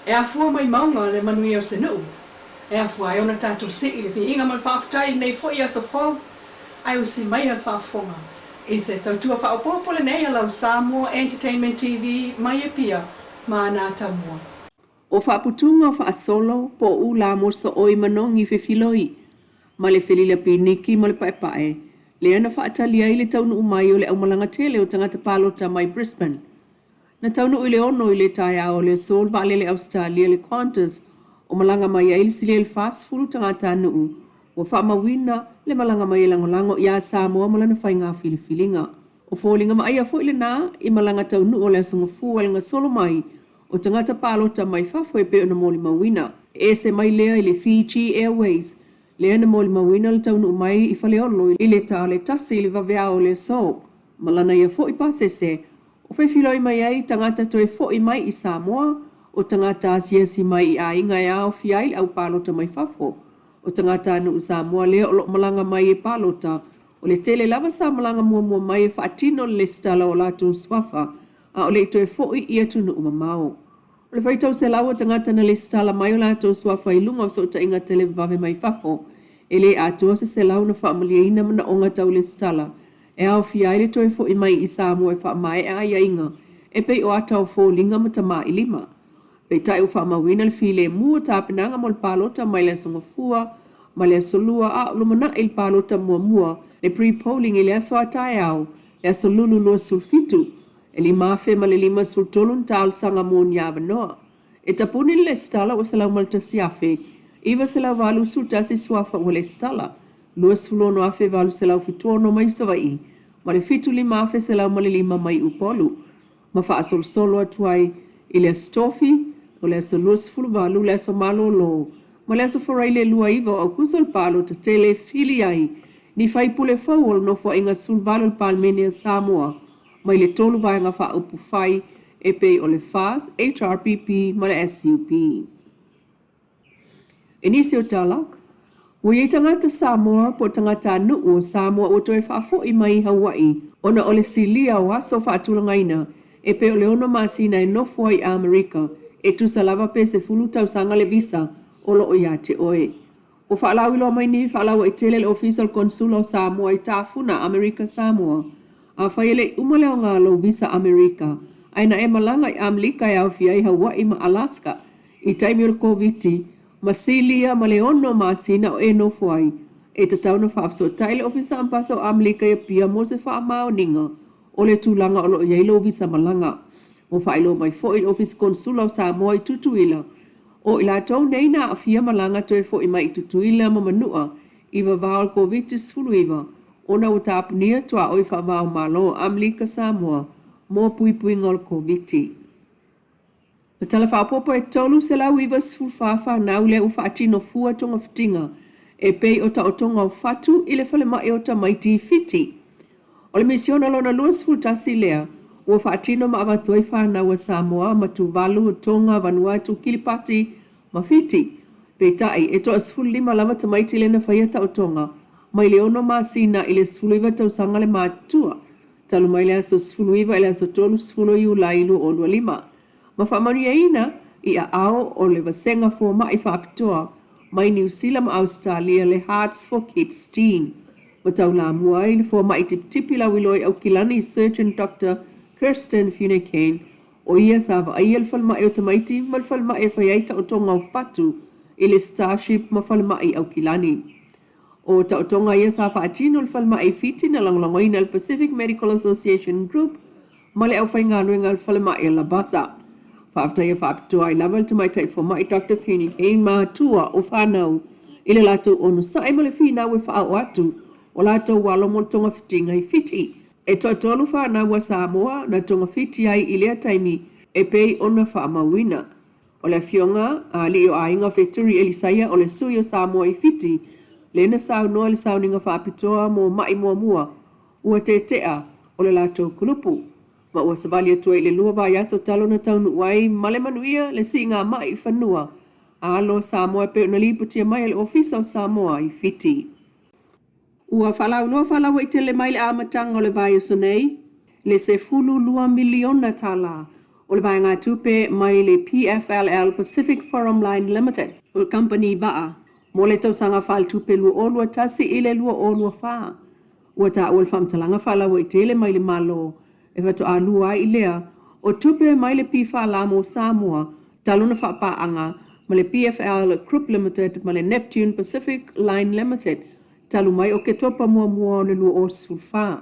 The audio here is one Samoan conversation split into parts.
E afua mai mauga le manuia o se nuu, e afua ai ona tatou sii le viiga ma le faafetai i lenei foi aso fou, ae usi maia le faafofoga i se tautua faaopoopo lenei a lau Samoa Entertainment TV mai Apia ma ana atamua. O faaputuga o faasolo po o ula mo sooi manogi fefiloi ma le felila piniki ma le paepae lea na faatali ai le taunuu mai o le aumalaga tele o tagata palota mai Brisbane. Na taunuu i le 6 i le taeao o le aso le vaalele Ausetalia le Qantas o malaga mai ai le silia i le 40 tagatanuu ua faamauina le malaga mai e lagolago iā Samoa ma lana faiga filifiliga. O foliga vaaia foi lena i malaga taunuu o le Aso Gafua i le gasolo mai o tagata palota mai fafo e pei ona molimauina. E ese mai lea i le Fiji Airways lea na molimauina le taunuu mai i Faleolo i le ta o le 1 i le vaveao o le aso ma lana ia foi pasese o fefiloi mai ai tagata toe fo'i mai i Samoa, o tagata asiasi mai i aiga e aofia ai le au palota mai fafo, o tagatanuu Samoa lea o lo o malaga mai e palota, o le tele lava sa malaga muamua mai e faatino le lesitala o latou suafa a o le i toe fo'i i atunuu mamao. O le faitau selau o tagata na lesitala mai o latou suafa i luga o fesootaiga televavave mai fafo, e le atoa se selau na faamalieina manaoga tau lesitala e aofia ai le toe fo'i mai i Samoa e faamaea aiaiga e pei o ata o foliga ma tamailima. Peitai ua faamauina le filemu o tapenaga mo le palota mai le Aso Gafua ma le Aso Lua a o lumanai le palota muamua, le pre-polling i le aso a taeao, le Aso Lulu 27, e 5,053 ni talosaga mo ni avanoa. E tapuni le lesitala ua 101,981 suafa ua lesitala, 26,876 mai Savaii ma le 75,105 mai Upolu, ma faasolosolo atu ai i le Aso Tofi, o le aso 28, le aso malolo, ma le aso Faraile 29 o Aokuso le palota tele e fili ai ni faipule fou o le Nofoaiga 18 o le Palemene a Samoa mai le tolu Vaega Faaupufai e pei o le FAS, HRPP ma le SUP. I nisi o tala, ua i ai tagata Samoa po o tagatanuu o Samoa ua toe faafoi mai i Hawaii ona o le silia o aso faatulagaina e pei o le ono masina e nofo ai i Amerika e tusa lava pe 10 tausaga le visa o lo o ia te oe. Ua faalauiloa mai nei faalauaitele le Ofisa o le Konesula o Samoa i Tafuna, Amerika Samoa. Afai e le i uma le aoga o lou visa Amerika, ae na e malaga i Amelika e aofia ai Hawaii ma Alaska i taimi o le Koviti, ma silia ma le ono masina o e nofo ai, e tatau ona faafesootai le Ofisa Ambasa o Amelika i Apia mo se faamaoniga o le tulaga o lo o i ai lou visa malaga. Ua faailoa mai foi le Ofisa Konesula o Samoa i Tutuila, O i latou nei na aafia malaga toe fo'i mai i Tutuila ma Manua i vavao o le Koviti-19 ona ua tapunia tuaoi faava-o-Malo o Amelika Samoa mo puipuiga o le Koviti. O le tala faaopoopo e 394 fanau lea ua faatino fua togafitiga e pei o taotoga o fatu i le falemai o tamaiti i Fiti. O le misiona lona 21 lea ua faatino ma avatu ai fanau a Samoa ma Tuvalu, Tonga, Vanuatu, Kiripati ma Fiti. Peitai, e toa 15 lava tamaiti lea na faia taotoga mai le ono masina i le 19 tausaga le matutua, talu mai le aso 19 i le aso 30 o Iulai 2025. Ma faamanuiaina i aao o le Vasega Fomai Faapitoa mai Niu Sila ma Ausetalia le Hearts for Kids Team. Ma taulamua ai le fomai tipitipi lauiloa i Aukilani Surgeon Doctor Kirsten Finucane, o ia sa vaaia le falemai o tamaiti ma le falemai e fai ai taotoga o fatu i le Starship ma falemai i Aukilani. O taotoga ia sa faatino i le falemai i Fiti na lagolagoina e le Pacific Medical Association Group ma le aufaigaluega a le falemai a Labasa. Faafetaia faapitoa ai lava le tamaitai fomai Doctor Finucane matua o fanau i le latou onosai ma le finau e faaoo atu o latou alo mo le togafitiga i Fiti. E toatolu fanau a Samoa na togafiti ai i lea taimi e pei ona faamauina. O le afioga a alii o aiga o Feturi Elisaia o le sui o Samoa i Fiti lea na saunoa i le sauniga faapitoa mo ma'i muamua ua tetea o le latou kulupu ma ua savali atu ai i le lua vaiaso talu ona taunuu ai ma le manuia le siiga ma'i i fanua a alo o Samoa e pei ona lipotia mai e le Ofisa o Samoa i Fiti. Ua faalauiloa faalauaitele mai le amataga o le vaiaso nei le $12 miliona tala. O le vaegatupe mai le PFLL Pacific Forum Line Limited, o le kamupani vaa, mo le tausaga faaletupe 2021 i le 2024. Ua taua le faamatalaga faalauaitele mai le Malo e faatoa lua ai lea o tupe mai le PFL mo Samoa talu ona faapaaga ma le PFL Group Limited ma le Neptune Pacific Line Limited talu mai Oketopa muamua o le 2014.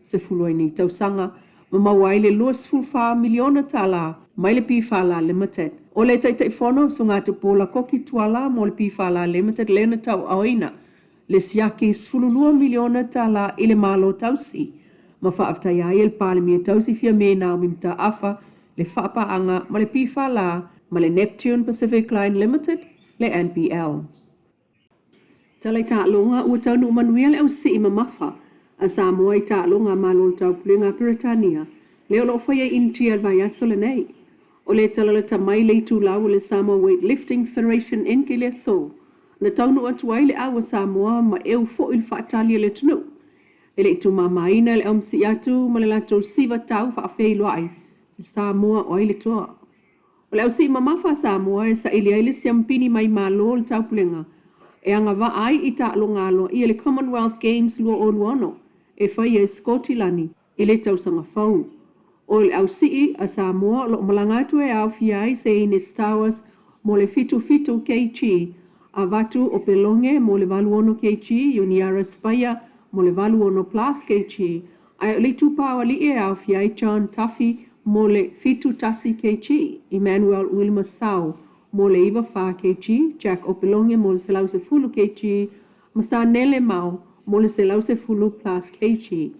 10 ai nei tausaga ma maua ai le $24 miliona tala mai le PFL Limited. O le Taitaifono, Susuga Tupuola Koki Tuala mo le PFL Limited lea na tauaaoina le siaki $12 miliona tala i le Malo tausi ma faafetaia ai e le Palemia tausi Fiame Naomi Mataafa le faapaaga ma le PFL ma le Neptune Pacific Line Limited, le NPL. Tala i taaloga, Ua taunuu manuia le ausii mamafa a Samoa i taaloga a Malo o le Taupulega a Peretania lea o lo o faia i Initia i le vaiaso lenei. O le tala lata mai le itulau o le Samoa Weightlifting Federation Inc i le aso na taunuu atu ai le au a Samoa ma eu foi le faatali a le atunuu. E le i tumamaina le aumasii atu ma le latou siva tau faafeiloai Samoa o ai le toa. O le ausii mamafa a Samoa e saili ai le siampini mai Malo o le Taupulega e agavaa ai i taaloga aloaia le Commonwealth Games 2026 e faia i Sikotilani i le tausaga fou. O le ausii a Samoa o lo o malaga atu e aofia ai Seine Stowers mo le 77 kg, Avatu Opeloge mo le 86 kg, Iuniarra Spaia mo le 86 plus kg, Ae o le itupa o alii e aofia ai John Duffy mo le 71 kg, Emmanuel Willimasau mo le 94 kg, Jack Opeloge mo le 110 kg ma Sanele Mao mo le 110 plus kg.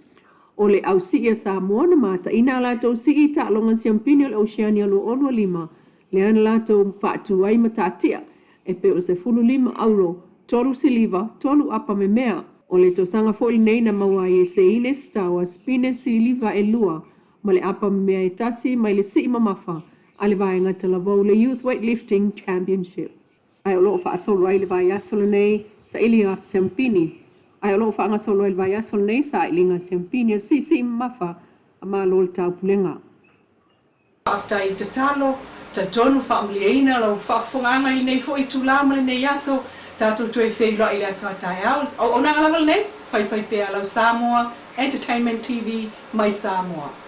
O le au sii a Samoa na mataina a latou sii i taaloga siampini o le Oceania 2025 lea na latou faatu ai matatia e pei o le 15 auro, tolu siliva, tolu apa memea. O le tausaga foi lenei na maua ai e Seine Stowers pine siliva e lua ma le apa memea e tasi mai le sii mamafa a le vaega talavou le Youth Weightlifting Championship. Ae o lo o faasolo ai le vaiaso lenei sailiga siampini Ae o lo o faagasolo ai le vaiaso lenei sailiga siampini o le siisii mamafa a Malo o le Taupulega. Faafetai i tatalo, talitonu faamalieina lau faafofogaaga i lenei foi itula ma lenei aso, tatou toe feiloai i le aso a taeao. Auaunaga lava lenei, faifai pea lau Samoa Entertainment TV mai Samoa.